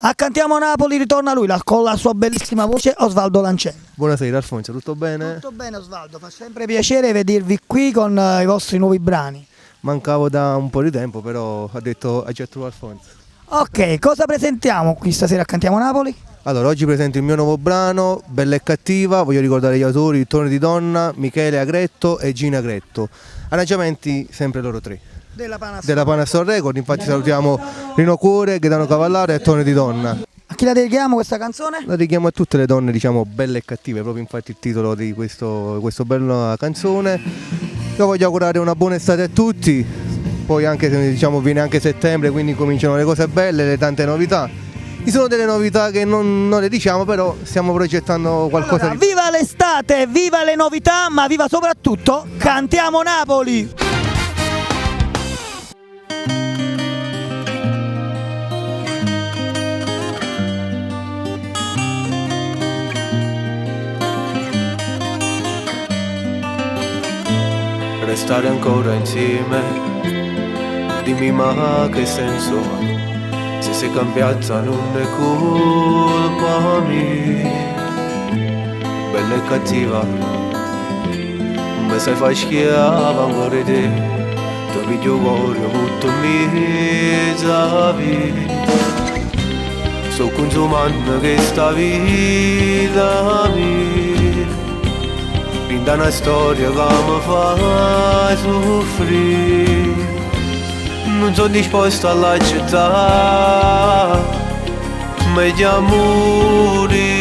A Cantiamo Napoli ritorna lui, con la sua bellissima voce, Osvaldo Lancella. Buonasera Alfonso, tutto bene? Tutto bene Osvaldo, fa sempre piacere vedervi qui con i vostri nuovi brani. Mancavo da un po' di tempo, però ho detto a getto Alfonso. Ok, cosa presentiamo qui stasera a Cantiamo Napoli? Allora, oggi presento il mio nuovo brano, Bella e Cattiva, voglio ricordare gli autori Tony Di Donna, Michele Agretto e Gina Agretto. Arrangiamenti sempre loro tre. Della Panasol. Della Panasol Record, infatti salutiamo Rino Cuore, Gaetano Cavallaro e Tony Di Donna. A chi la dedichiamo questa canzone? La dedichiamo a tutte le donne, diciamo, belle e cattive, proprio infatti il titolo di questa bella canzone. Io voglio augurare una buona estate a tutti, poi anche, diciamo, viene anche settembre, quindi cominciano le cose belle, le tante novità. Ci sono delle novità che non le diciamo, però stiamo progettando qualcosa Allora, di... Viva l'estate, viva le novità, ma viva soprattutto Cantiamo Napoli! Restare ancora insieme, dimmi ma che senso ha? Se sei cambiata non è colpa mia. Bella e cattiva, mi sai far schiava ancora te. Tu video cuore butto mezza via. Sto consumando questa vita mia, da una storia che mi fa soffrire. Non sono disposto all'accettare, meglio morire.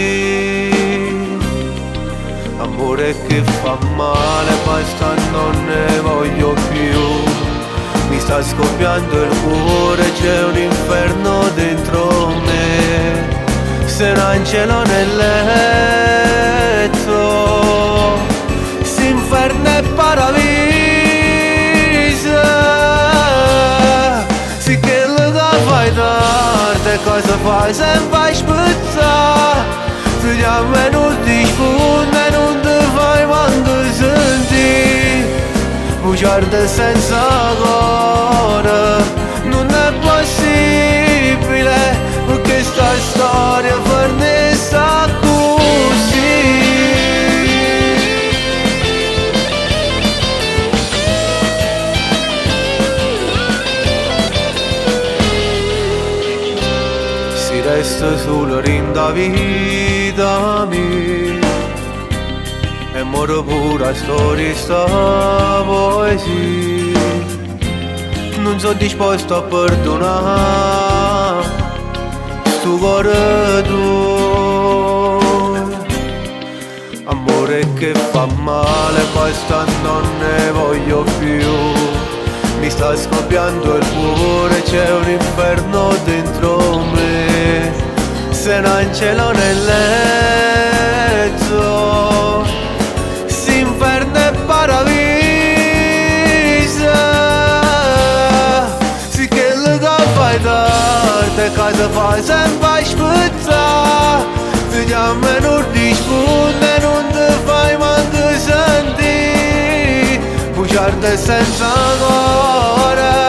Amore che fa male, basta, non ne voglio più. Mi sta scoppiando il cuore, c'è un inferno dentro me. Se non ce l'ho nel letto, s'inferno è paradiso. Se quello che fai tardi, cosa fai se vai spezzare? Ti chiamo e non ti rispondo e non ti fai quando senti. Bugiardo senza cuore, non è possibile, perché sta storia finisce così. Si resta solo in da vita mia e muore pure la storia sta poesia. Non sono disposto a perdonare sto cuore tuo. Amore che fa male, basta, non ne voglio più. Mi sta scoppiando il cuore, c'è un inferno dentro me. Se non ce l'ho nel letto, s'inferno è paradiso. Se quello che fai tardi, cosa fai se vai spezzare? Ti chiamo e non rispondi e non ti fai manco sentire. Bugiardo senza cuore.